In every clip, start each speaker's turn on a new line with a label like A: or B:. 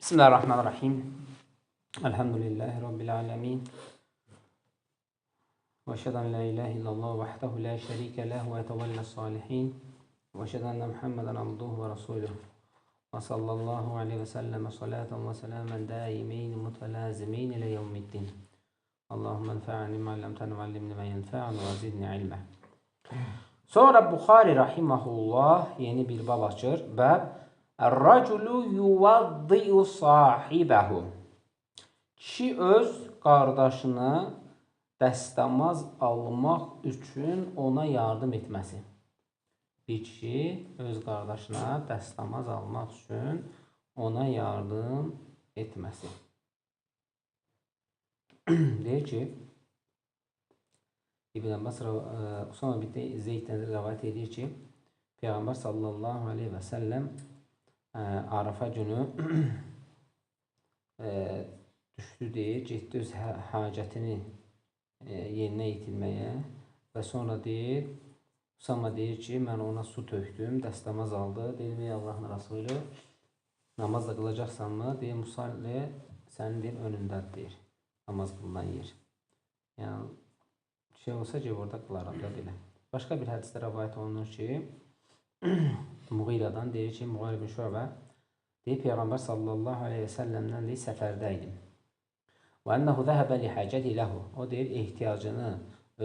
A: Bismillahirrahmanirrahim. Elhamdülillahi Rabbil alemin. Və əşhədu en la ilahe illallah vahdehu la şərikə leh və yetevəlla salihin. Və əşhədu enne Muhammeden abduhu və rasuluhu. Və sallallahu aleyhi və səlləm salatan və selamen daimeyn mutelazimeyn ilə yevmiddin. Allahümme enfa'ni ma allamtani və allimni ma yenfa'ni və zidni ilmə. Sonra Buxari rahimehullah yeni bir bab açır. Bəb Raculu yuvaddi'u sahibəhu. Kişi öz qardaşını dəstəmaz almaq üçün ona yardım etməsi. Bir kişi öz qardaşına dəstəmaz almaq üçün ona yardım etməsi. Deyir ki, İbn Abbas Usama bin Zeyddən rəvayət edir ki, Peyğəmbər sallallahu aleyhi və səlləm Arafa günü düşdü deyir, getdi öz hacətini yerinə yetirməyə və sonra deyir, Usama deyir ki, mən ona su tökdüm, dəstəmaz aldı. Dedim, ey Allahın Rasulü, namaz da qılacaqsanmı? Deyir, musalli sənin deyir, önündədir, deyir, namaz qılınan yer. Yəni, şey olsa ki, orada qılaram da belə. Başqa bir hədisdə rəvayət olunur ki, Muğiradan deyir ki, Muğira bin Şöbə deyir, Peyğəmbər sallallahu aleyhi və səlləmdən deyir, səfərdə idim. Və ənəhu zəhəbə li həcəti ləhu. O deyir, ehtiyacını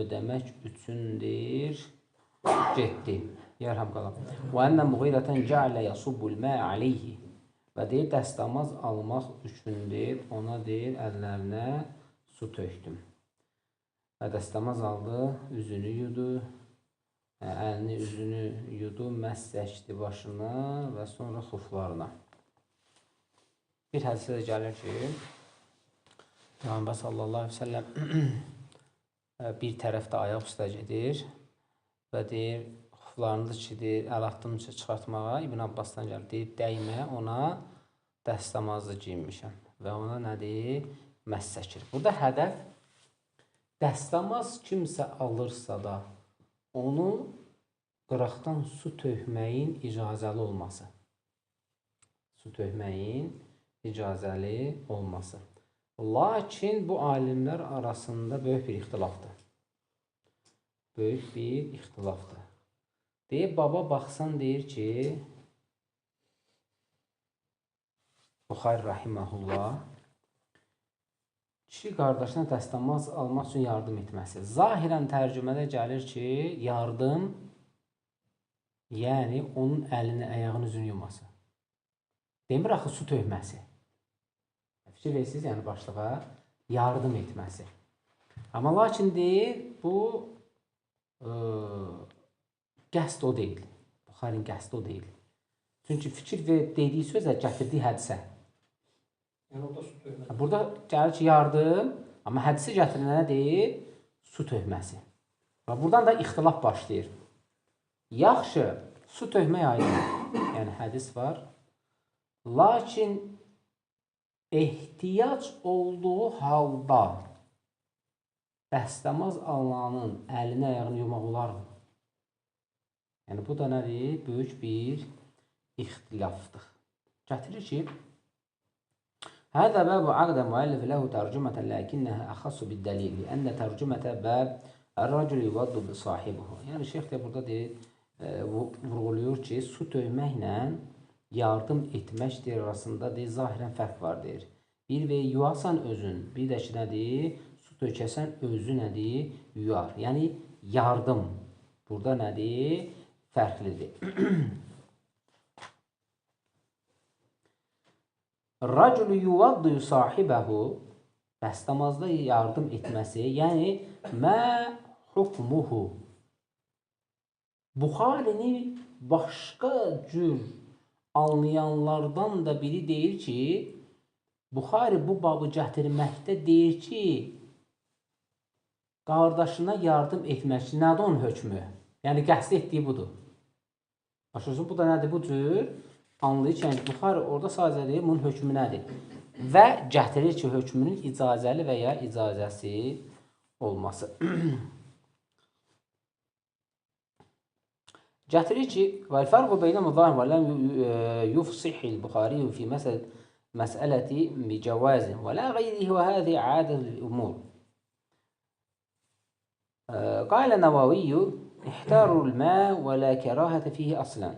A: ödəmək üçün deyir, getdi. Yərhamqallah. Və ənə Muğirətən cəalə yasubbul mə aleyhi. Və deyir, dəstəmaz almaq üçün deyir, ona deyir, əllərinə su tökdüm. Və dəstəmaz aldı, üzünü yudu. Əlini, üzünü yudu, məhz çəkdi başına və sonra xuflarına. Bir hədisdə də gəlir ki, Peyğəmbər sallallahu aleyhi və səlləm bir tərəfdə ayaq üstə gedir və deyir, xuflarını ki, deyir, əl atdım çıxartmağa, İbn Abbasdan gəlir, deyir, dəymə, ona dəstəmazlı giyinmişəm və ona nə deyir, məhz çəkir. Burada hədəf, dəstəmaz kimsə alırsa da, onu qıraqdan su tökməyin icazəli olması. Su tökməyin icazəli olması. Lakin bu alimlər arasında böyük bir ixtilafdır. Böyük bir ixtilafdır. Deyir, baba baxsan deyir ki, Buxari rahiməhullah, kişi qardaşına dəstəmaz almaq üçün yardım etməsi. Zahirən tərcümədə gəlir ki, yardım, yəni onun əlini, ayağını, üzünü yuması. Demir axı su tökməsi. Fikir verirsiniz, yəni başlığa yardım etməsi. Amma lakin deyir, bu qəsd o deyil. Buxarinin qəsdi o deyil. Çünki fikir ver dediyi sözə gətirdiyi hədisə.
B: Yəni orada su tökməsi.
A: Burada gəlir ki, yardım, amma hədisi gətirilənə deyil, su tökməsi. Və buradan da ixtilaf başlayır. Yaxşı, su tökmək aydın. Yəni hədis var. Lakin ehtiyac olduğu halda dəstəmaz alanın əlini, ayağını yumaq olarmı? Yəni bu da nədir? Böyük bir ixtilafdır. Gətirir ki, هذا باب عقد مؤلف له ترجمة لكنها أخص بالدليل لأن ترجمة باب الرجل يوضب صاحبه. Yəni şeyx də burada deyir, vurğuluyor ki, su tökməklə yardım etmək deyir, arasında deyir, zahirən fərq var deyir. Bir və yuasan özün, bir də ki nədir? Su tökəsən özü nədir? Yuyar. Yəni yardım burada nədir? Fərqlidir. Raculu yuvaddu sahibəhu, dəstəmazda yardım etməsi, yəni mə hukmuhu. Buxarini başqa cür anlayanlardan da biri deyir ki, Buxari bu babı gətirməkdə deyir ki, qardaşına yardım etmək, nədir onun hökmü? Yəni qəsd etdiyi budur. Başa bu da nədir? Bu cür anlayır ki, yəni Buxari orada sadəcə deyir, bunun hökmü nədir? Və gətirir ki, hökmünün icazəli və ya icazəsi olması. Gətirir ki, vəl fərqu beynə mudahim və ləm yufsihil Buxari fi məsəl المسألة بجواز ولا غيره وهذه عادة الأمور. قال النووي احتاروا الماء ولا كراهة فيه أصلا.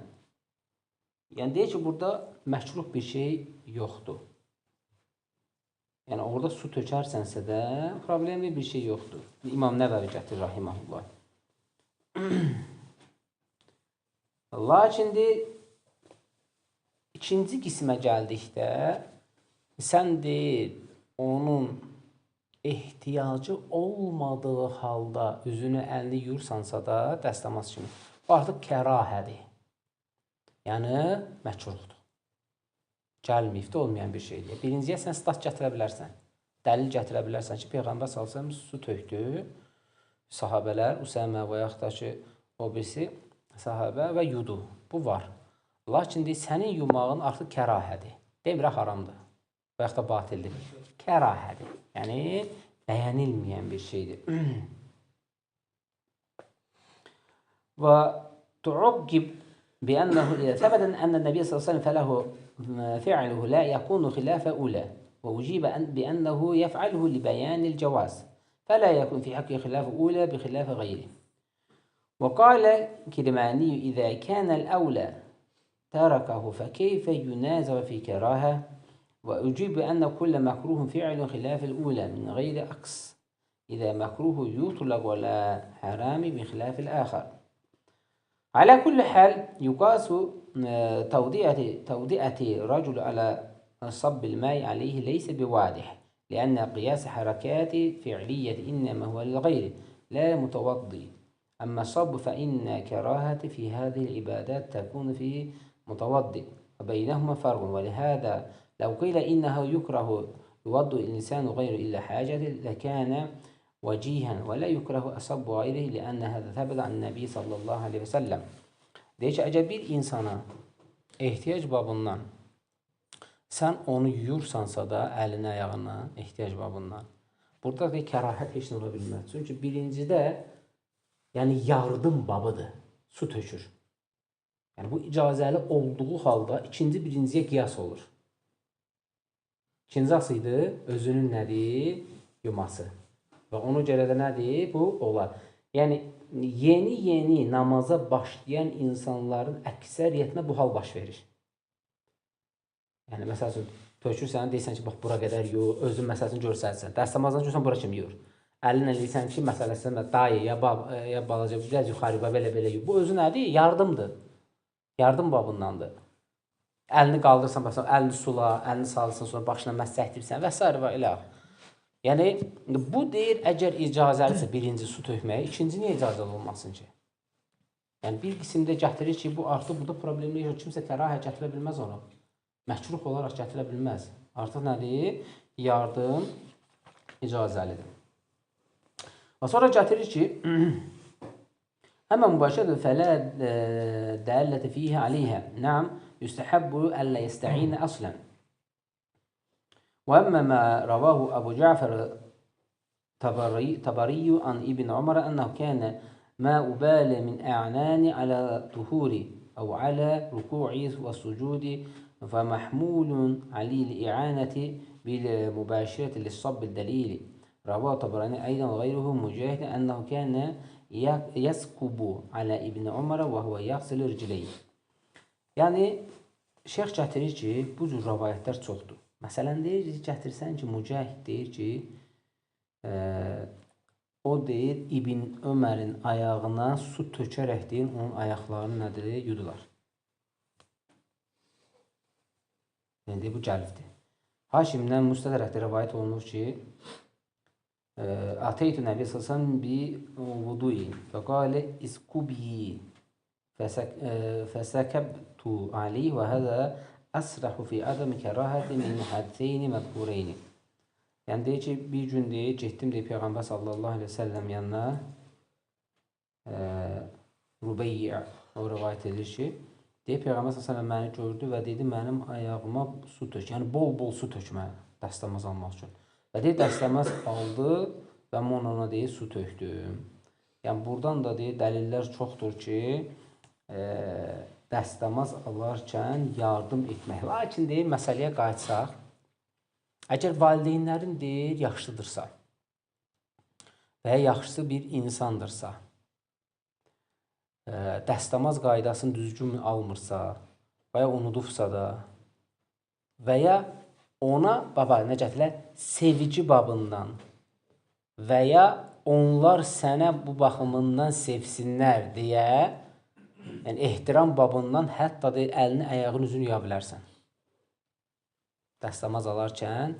A: Yəni deyir ki, burada məkruh bir şey yoxdur. Yəni orada su tökərsənsə də problemli bir şey yoxdur. İmam Nəvəvi gətirir rahimehullah. Lakin deyir, ikinci qismə gəldikdə sən deyir, onun ehtiyacı olmadığı halda üzünü, əlini yuyursansa da dəstəmaz kimi. Bu artıq kərahədir. Yəni məkruhdur. Gəlməyibdə olmayan bir şeydir. Birinciyə sən stat gətirə bilərsən. Dəlil gətirə bilərsən ki, Peyğəmbər sallallahu əleyhi və səlləm su tökdü. Sahabələr, Usəmə və yaxud da ki, o birisi sahabə və yudu. Bu var. Lakin deyir, sənin yumağın artıq kərahədir. Demirə haramdır və yaxud da batildir. Kərahədir. Yəni, bəyənilməyən bir şeydir. Və tuuqqib بأنه إذا ثبت أن النبي صلى الله عليه وسلم فله فعله لا يكون خلاف أولى وأجيب بأنه يفعله لبيان الجواز فلا يكون في حقه خلاف أولى بخلاف غيره. وقال كرماني إذا كان الأولى تركه فكيف ينازع في كراهة؟ وأجيب أن كل مكروه فعل خلاف الأولى من غير عكس إذا مكروه يطلق ولا حرام بخلاف الآخر. على كل حال يقاس تودئة رجل على صب الماء عليه ليس بواضح لأن قياس حركات فعلية إنما هو للغير لا متوضي. أما الصب فإن كراهة في هذه العبادات تكون في متوضئ وبينهما فرق، ولهذا لو قيل إنه يكره يوضئ الإنسان غير إلا حاجة لكان وجيها ولا يكره أصب غيره لأن هذا ثبت عن النبي صلى الله عليه وسلم. Deyir ki, əgər bir insana ehtiyac babından sən onu yuyursansa da əlini, ayağını ehtiyac babından, burada da kərahət heç nə ola bilməz. Çünki birincidə yəni yardım babıdır, su tökür. Yəni bu icazəli olduğu halda ikinci birinciyə qiyas olur. İkinci ası idi özünün nədir? Yuması. Və ona görə də nədir? Bu olar. Yəni yeni-yeni namaza başlayan insanların əksəriyyətinə bu hal baş verir. Yəni məsəl üçün tökürsən, deyirsən ki, bax bura qədər yu, özün məsəl üçün görsənsən. Dəstəmazdan görsən bura kimi yuyur. Əlinlə eləyirsən ki, məsələsinə dayı ya bab, ya balaca biraz yuxarı belə-belə yu. Bu özü nədir? Yardımdır. Yardım babındandır. Əlini qaldırsan, məsələn, əlini sula, əlini salırsan, sonra başına məhz çəkdirsən və s. və ilə. Yəni, bu deyir, əgər icazəlisə birinci su tökməyə, ikinci niyə icazəli olmasın ki? Yəni, bir qismdə gətirir ki, bu artıq burada problemli yox, kimsə kərahə gətirə bilməz onu. Məkruh olaraq gətirə bilməz. Artıq nədir? Yardım icazəlidir. Və sonra gətirir ki, həmən mübaşirədir, fələ dələtə fiyhə aleyhə. Nəm, yüstəhəbbu əllə yəstəinə əslən. وأما ما رواه أبو جعفر تبري عن ابن عمر أنه كان ما أبال من أعنان على طهوري أو على ركوعي والسجود فمحمول عليه الإعانة بالمباشرة للصب الدليل. رواه طبراني أيضا وغيره مجاهد أنه كان يسكب على ابن عمر وهو يغسل رجليه. Yəni şeyx gətirir ki, bu cür rəvayətlər çoxdur. Məsələn, deyir, gətirsən ki, Mücahid deyir ki, o deyir, İbn Ömərin ayağına su tökərək deyir, onun ayaqlarını nədir, yudular. Yəni, deyir, bu gəlibdir. Haşimdən müstədərəkdə rəvayət olunur ki, Ateytü Nəbi sallallahu bi vuduin fəqalə iskubi fəsəkəbtu aleyh və həzə əsrahu fi adami kərahəti min hədiseyni məzkureyni. Yəni deyir ki, bir gün deyir, getdim deyir Peyğəmbər sallallahu əleyhi və səlləm yanına Rubeyyə o rivayət edir ki, deyir Peyğəmbər sallallahu əleyhi və səlləm məni gördü və dedi mənim ayağıma su tök, yəni bol-bol su tökmə dəstəmaz almaq üçün. Və deyir dəstəmaz aldı və mən ona deyir su tökdüm. Yəni buradan da deyir dəlillər çoxdur ki, dəstəmaz alarkən yardım etmək. Lakin deyir məsələyə qayıtsaq, Əgər valideynlərin deyir, yaxşıdırsa və ya yaxşısı bir insandırsa, dəstəmaz qaydasını düzgün almırsa və ya unudubsa da və ya ona, baba, nə gətirilər, sevgi babından və ya onlar sənə bu baxımından sevsinlər deyə, yəni ehtiram babından hətta deyir, əlini, ayağını, üzünü yuya bilərsən. Dəstəmaz alarkən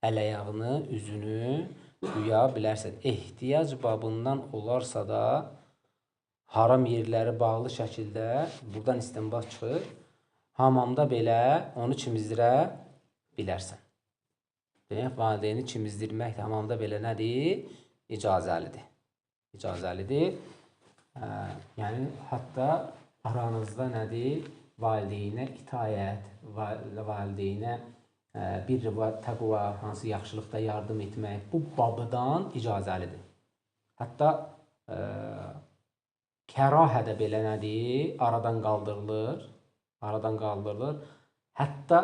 A: əl-ayağını, üzünü yuya bilərsən. Ehtiyac babından olarsa da haram yerləri bağlı şəkildə buradan istinbat çıxır. Hamamda belə onu çimizdirə bilərsən. Demək, valideyni çimizdirmək də hamamda belə nədir? İcazəlidir. İcazəlidir. Yəni, hətta aranızda nədir? Valideynə itaət, valideynə bir təqva, hansı yaxşılıqda yardım etmək, bu babıdan icazəlidir. Hətta kərahə də belə nədir? Aradan qaldırılır. Aradan qaldırılır. Hətta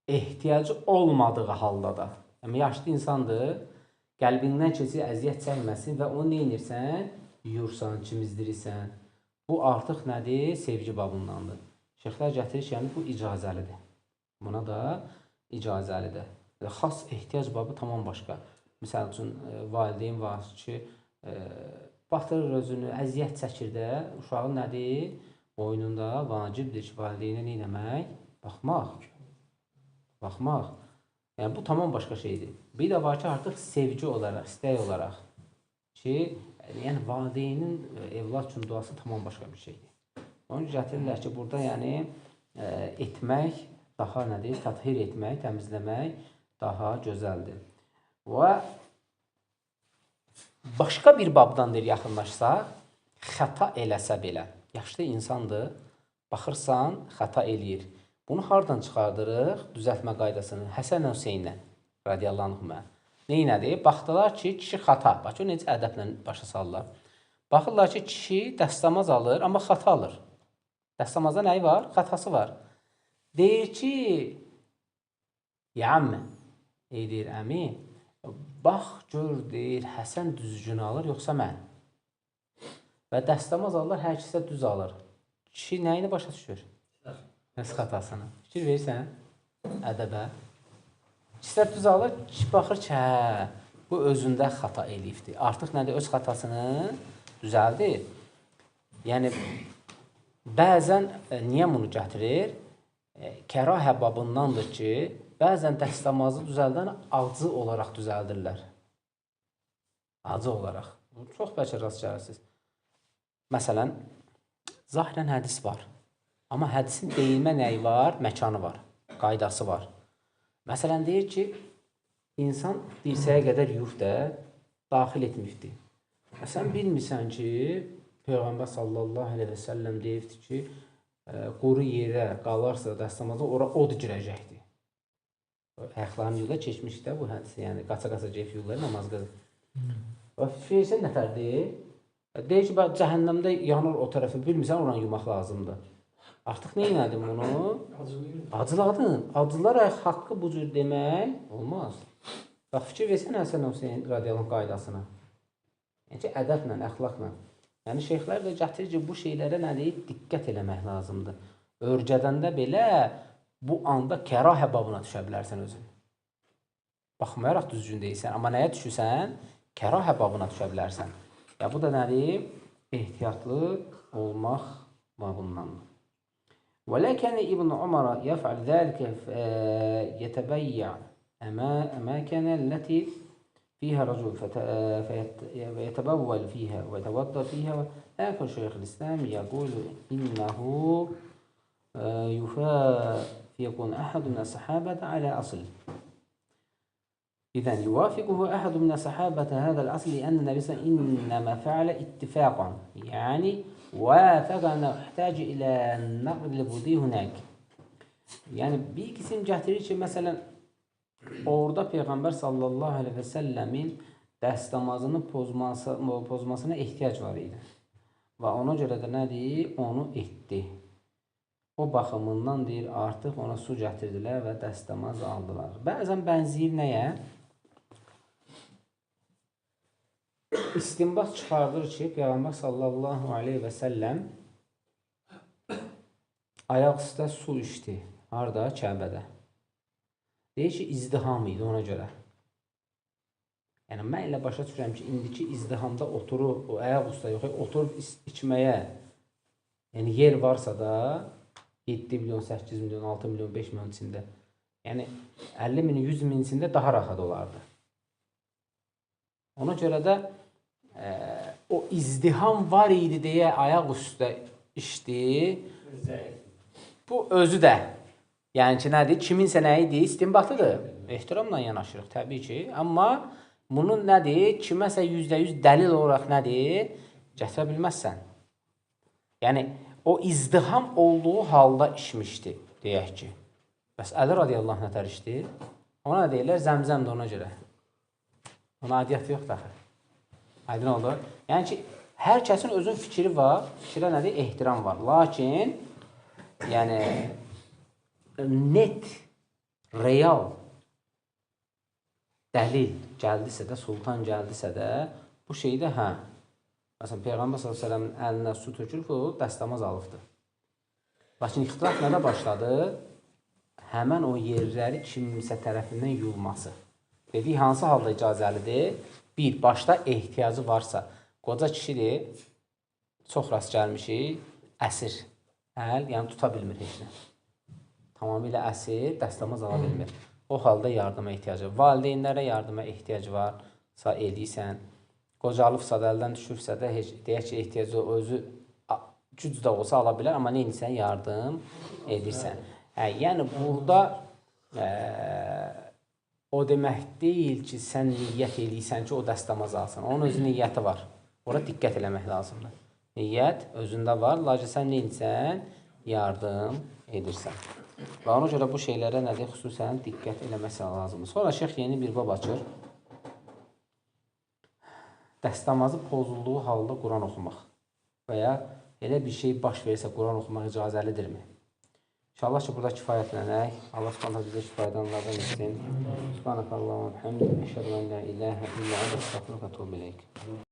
A: ehtiyacı olmadığı halda da. Yəni, yaşlı insandır, qəlbindən keçir, əziyyət çəkməsin və onu nə edirsən? Yuyursan, çimizdirirsən. Bu artıq nədir? Sevgi babındandır. Şeyxlər gətirir ki, yəni bu icazəlidir. Buna da icazəlidir. Xas ehtiyac babı tamam başqa. Məsəl üçün, valideyn var ki, batırır özünü, əziyyət çəkir də, uşağın nədir? Boynunda vacibdir ki, valideynə nə eləmək? Baxmaq. Baxmaq. Yəni, bu tamam başqa şeydir. Bir də var ki, artıq sevgi olaraq, istək olaraq ki, yəni valideynin evlad üçün duası tamam başqa bir şeydir. Onun üçün gətirirlər ki, burada yəni etmək daha nədir? Təthir etmək, təmizləmək daha gözəldir. Və başqa bir babdan deyir, yaxınlaşsaq, xəta eləsə belə. Yaşlı insandır, baxırsan, xəta eləyir. Bunu hardan çıxardırıq? Düzəltmə qaydasını. Həsən Hüseyndən, radiyallahu anhümə. Neynədir? Baxdılar ki, kişi xata. Bax, o necə ədəblə başa salırlar. Baxırlar ki, kişi dəstəmaz alır, amma xata alır. Dəstəmazda nəyi var? Xatası var. Deyir ki, ya əmi, deyir əmi, bax, gör, deyir, Həsən düzgün alır, yoxsa mən? Və dəstəmaz alırlar, hər ikisi də düz alır. Kişi nəyini başa düşür? Öz xatasını. Fikir verirsən ədəbə. İkisi də düz alır, kişi baxır ki, hə, bu özündə xata eləyibdir. Artıq nədir? Öz xatasını düzəldir. Yəni, bəzən niyə bunu gətirir? Kərahə babındandır ki, bəzən dəstəmazı düzəldən acı olaraq düzəldirlər. Acı olaraq. Çox bəlkə rast gəlirsiniz. Məsələn, zahirən hədis var. Amma hədisin deyilmə nəyi var? Məkanı var, qaydası var. Məsələn, deyir ki, insan dirsəyə qədər yuyub da, daxil etmişdir. Sən bilmirsən ki, Peyğəmbər sallallahu əleyhi və səlləm deyibdir ki, quru yerə qalarsa dəstəmazda ora od girəcəkdir. Ayaqlarını yuyurlar, keçmişdi də bu hədisə, yəni qaça-qaça gedib yuyurlar, namaz qılır. Və fikirsən nətərdir? Deyir ki, bax, cəhənnəmdə yanır o tərəfi, bilmirsən, oranı yumaq lazımdır. Artıq nə elədim bunu? Acıladın. Acılaraq haqqı bu cür demək olmaz. Bax, fikir versən Həsən Hüseyn radiyallahu anh qaydasına. Yəni ki, ədəblə, əxlaqla. Yəni, şeyxlər də gətirir ki, bu şeylərə nə deyir? Diqqət eləmək lazımdır. Örgədəndə belə bu anda kərahə babına düşə bilərsən özün. Baxmayaraq düzgün deyilsən, amma nəyə düşürsən? Kərahə babına düşə bilərsən. Ya, bu da nədir? Ehtiyatlı olmaq babındandır. وَلَكَنَ İbn Umara يَفْعَلْ ذَلِكَ يَتَبَيَّعْ أَمَاكَنَ الَّتِي فيها رجل فيتبول فيها ويتوضأ فيها. لكن شيخ الإسلام يقول إنه يكون أحد من الصحابة على أصل. إذن يوافقه أحد من الصحابة هذا الأصل، لأن النبي صلى الله عليه وسلم إنما فعل اتفاقا، يعني وافق أنه يحتاج إلى النقل البودي هناك. Yəni bir qism gətirir ki, məsələn, orada Peyğəmbər sallallahu əleyhi və səlləmin dəstəmazını pozmasına ehtiyac var idi. Və ona görə də nədir? Onu etdi. O baxımından deyir, artıq ona su gətirdilər və dəstəmaz aldılar. Bəzən bənzəyir nəyə? İstinbat çıxardır ki, Peyğəmbər sallallahu aleyhi və səlləm ayaq üstə su içdi. Harda? Kəbədə. Deyir ki, izdiham idi ona görə. Yəni, mən elə başa düşürəm ki, indiki izdihamda oturub, o ayaq üstə yox, oturub içməyə, yəni yer varsa da 7 milyon, 8 milyon, 6 milyon, 5 milyon içində, yəni 50 min, 100 min içində daha rahat olardı. Ona görə də o izdiham var idi deyə ayaq üstə içdi. Bu özü də, yəni ki, nədir? Kiminsə nə idi? İstinbatıdır. Ehtiramla yanaşırıq təbii ki. Amma bunun nədir? Kiməsə %100 dəlil olaraq nədir? Gətirə bilməzsən. Yəni, o izdiham olduğu halda içmişdi, deyək ki. Bəs Əli radiyallahu anh nətər içdi? Ona nə deyirlər? Zəmzəmdir ona görə. Ona adiyyatı yoxdur axı. Aydın oldu. Yəni ki, hər kəsin özünün fikri var. Fikrə nədir? Ehtiram var. Lakin, yəni, net, real dəlil gəldisə də, sultan gəldisə də, bu şeydə hə. Məsələn, Peyğəmbər sallallahu əleyhi və səlləmin əlinə su tökülüb, o dəstəmaz alıbdır. Lakin ixtilaf nədə başladı? Həmən o yerləri kimsə tərəfindən yuyulması. Dedik, hansı halda icazəlidir? Bir, başda ehtiyacı varsa, qoca kişidir, çox rast gəlmişik, əsir, əl, yəni tuta bilmir heç nə. Tamamilə əsir, dəstəmaz ala bilmir. O halda yardıma ehtiyacı var. Valideynlərə yardıma ehtiyacı varsa eləyirsən, qocalıbsa da, əldən düşübsə də, heç, deyək ki, ehtiyacı özü güc də olsa ala bilər, amma nə edirsən? Yardım edirsən. Hə, yəni burada o demək deyil ki, sən niyyət eləyirsən ki, o dəstəmaz alsın. Onun özü niyyəti var. Ora diqqət eləmək lazımdır. Niyyət özündə var, lakin sən nə edirsən? Yardım edirsən. Və ona görə bu şeylərə nədir? Xüsusən diqqət eləmək lazımdır. Sonra şeyx yeni bir bab açır. Dəstəmazı pozulduğu halda Quran oxumaq və ya elə bir şey baş verirsə Quran oxumaq icazəlidirmi? İnşallah ki, burada kifayətlənək. Allah subhanahu bizə kifayətlənlərdən etsin. Subhanakallahumma və bihamdik. Əşhədu ən la ilahə illə ente, əstəğfiruke və etûbü ileyk.